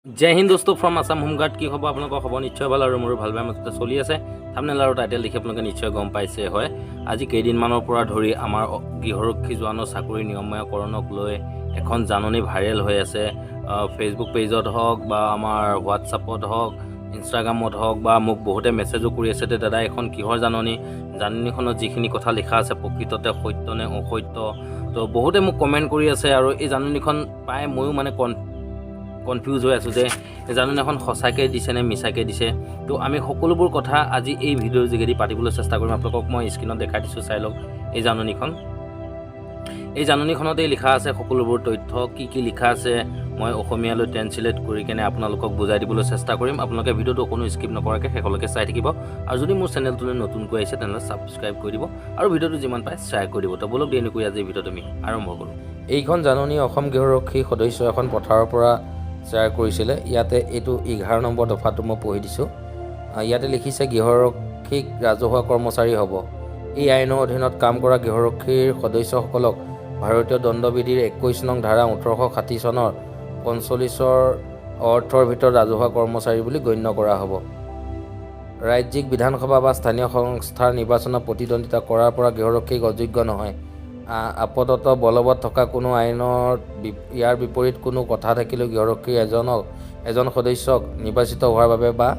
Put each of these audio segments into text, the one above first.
জয় হিন্দ দোস্ত, from Assam home guard. কি খবৰ আপোনালোকৰ? খবৰ নিশ্চয় ভাল আৰু মোৰো ভাল বেয়া মাজতে চলি আছে। থাম্বনেল আৰু টাইটেল দেখি আপোনালোকে নিশ্চয় গম পাইছে। হয়, আজি কেইদিনমানৰ পৰা ধৰি আমাৰ গৃহৰক্ষী জোৱানৰ চাকৰি নিয়মীয়াকৰণক লৈ এখন জাননী ভাইৰেল হৈ আছে। ফেচবুক পেজত হওক বা আমাৰ হোৱাটছআপত হওক, ইনষ্টাগ্ৰামত হওক বা মোক বহুতে মেছেজো কৰি আছে যে দাদা, এখন কিহৰ জাননী, জাননীখনত যিখিনি কথা লিখা আছে প্ৰকৃততে সত্য নে অসত্য? তো বহুতে মোক কমেণ্ট কৰি আছে আৰু এই জাননীখন পাই ময়ো মানে কনফিউজ হৈ আছোঁ যে এই জাননীখন সঁচাকৈ দিছে নে মিছাকৈ দিছে। তো আমি সকলোবোৰ কথা আজি এই ভিডিঅ'ৰ যোগেদি পাতিবলৈ চেষ্টা কৰিম। আপোনালোকক মই স্ক্ৰীণত দেখাই দিছোঁ, চাই লওক এই জাননীখন। এই জাননীখনতেই লিখা আছে সকলোবোৰ তথ্য। কি কি লিখা আছে মই অসমীয়ালৈ ট্ৰেঞ্চলেট কৰি কেনে আপোনালোকক বুজাই দিবলৈ চেষ্টা কৰিম। আপোনালোকে ভিডিঅ'টো অকণো স্কিপ নকৰাকৈ শেষলৈকে চাই থাকিব আৰু যদি মোৰ চেনেলটোলৈ নতুনকৈ আহিছে, তেনেহ'লে ছাবস্ক্ৰাইব কৰি দিব আৰু ভিডিঅ'টো যিমান পাৰে শ্বেয়াৰ কৰি দিব। তো ব'লক, দেৰি নকৰি আজি ভিডিঅ'টো আমি আৰম্ভ কৰোঁ। এইখন জাননী অসম গৃহৰক্ষী সদস্য এখন পথাৰৰ পৰা শ্বেয়াৰ কৰিছিলে। ইয়াতে এইটো 11 নম্বৰ দফাটো মই পঢ়ি দিছোঁ। ইয়াতে লিখিছে, গৃহৰক্ষীক ৰাজহুৱা কৰ্মচাৰী হ'ব। এই আইনৰ অধীনত কাম কৰা গৃহৰক্ষীৰ সদস্যসকলক ভাৰতীয় দণ্ডবিধিৰ 21 নং ধাৰা 1860 চনৰ 45ৰ অৰ্থৰ ভিতৰত ৰাজহুৱা কৰ্মচাৰী বুলি গণ্য কৰা হ'ব। ৰাজ্যিক বিধানসভা বা স্থানীয় সংস্থাৰ নিৰ্বাচনত প্ৰতিদ্বন্দ্বিতা কৰাৰ পৰা গৃহৰক্ষীক অযোগ্য নহয়। আপাতত বলবৎ থকা কোনো আইনত ইয়াৰ বিপৰীত কোনো কথা থাকিলেও গৃহৰক্ষীৰ এজন সদস্যক নিৰ্বাচিত হোৱাৰ বাবে বা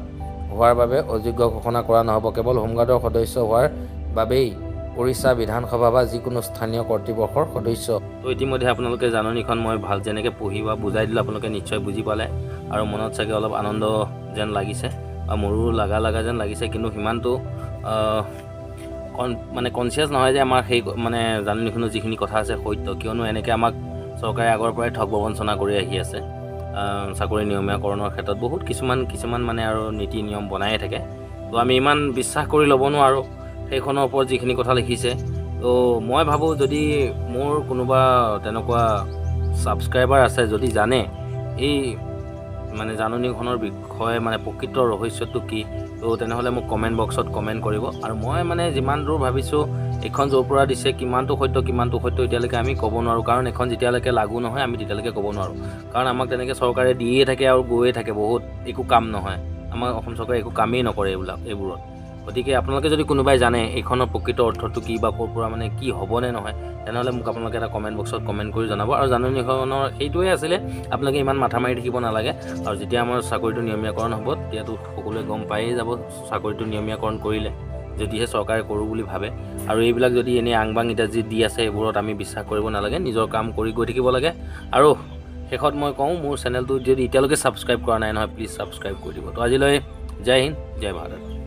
হোৱাৰ বাবে অযোগ্য ঘোষণা কৰা নহ'ব। কেৱল হোমগাৰ্ডৰ সদস্য হোৱাৰ বাবেই উৰিষ্যা বিধানসভা বা যিকোনো স্থানীয় কৰ্তৃপক্ষৰ সদস্য তো ইতিমধ্যে আপোনালোকে জাননীখন মই ভাল যেনেকৈ পঢ়ি বা বুজাই দিলোঁ, আপোনালোকে নিশ্চয় বুজি পালে আৰু মনত চাগে অলপ আনন্দ যেন লাগিছে বা মোৰো লগা লগা যেন লাগিছে। কিন্তু সিমানটো মানে কনচিয়াছ নহয় যে আমাৰ সেই মানে জাননীখনত যিখিনি কথা আছে সত্য। কিয়নো এনেকৈ আমাক চৰকাৰে আগৰ পৰাই ঠগ প্ৰবঞ্চনা কৰি আহি আছে। চাকৰি নিয়মীয়াকৰণৰ ক্ষেত্ৰত বহুত কিছুমান কিছুমান মানে আৰু নীতি নিয়ম বনায়ে থাকে। তো আমি ইমান বিশ্বাস কৰি ল'ব নোৱাৰোঁ সেইখনৰ ওপৰত যিখিনি কথা লিখিছে। তো মই ভাবোঁ, যদি মোৰ কোনোবা তেনেকুৱা ছাবস্ক্ৰাইবাৰ আছে, যদি জানে এই মানে জাননীখনৰ বিষয়ে, মানে প্ৰকৃত ৰহস্যটো কি, তো তেনেহ'লে মোক কমেণ্ট বক্সত কমেণ্ট কৰিব। আৰু মই মানে যিমান দূৰ ভাবিছোঁ, এইখন য'ৰ পৰা দিছে, কিমানটো সত্য এতিয়ালৈকে আমি ক'ব নোৱাৰোঁ। কাৰণ এইখন যেতিয়ালৈকে লাগু নহয়, আমি তেতিয়ালৈকে ক'ব নোৱাৰোঁ। কাৰণ আমাক তেনেকৈ চৰকাৰে দিয়ে থাকে আৰু গৈয়ে থাকে, বহুত একো কাম নহয়। আমাৰ অসম চৰকাৰে একো কামেই নকৰে এইবোৰত। গতিকে আপোনালোকে যদি কোনোবাই জানে এইখনৰ প্ৰকৃত অৰ্থটো কি বা ক'ৰ পৰা মানে কি হ'বনে নহয়, তেনেহ'লে মোক আপোনালোকে এটা কমেণ্ট বক্সত কমেণ্ট কৰি জনাব। আৰু জাননীখনৰ সেইটোৱে আছিলে, আপোনালোকে ইমান মাথা মাৰি থাকিব নালাগে। আৰু যেতিয়া আমাৰ চাকৰিটো নিয়মীয়াকৰণ হ'ব, তেতিয়াতো সকলোৱে গম পায়েই যাব। চাকৰিটো নিয়মীয়াকৰণ কৰিলে, যদিহে চৰকাৰে কৰোঁ বুলি ভাবে। আৰু এইবিলাক যদি এনেই আং বাং এতিয়া যি দি আছে, এইবোৰত আমি বিশ্বাস কৰিব নালাগে। নিজৰ কাম কৰি গৈ থাকিব লাগে। আৰু শেষত মই কওঁ, মোৰ চেনেলটো যদি এতিয়ালৈকে ছাবস্ক্ৰাইব কৰা নাই নহয়, প্লিজ ছাবস্ক্ৰাইব কৰি দিব। তো আজিলৈ জয় হিন্দ, জয় ভাৰত।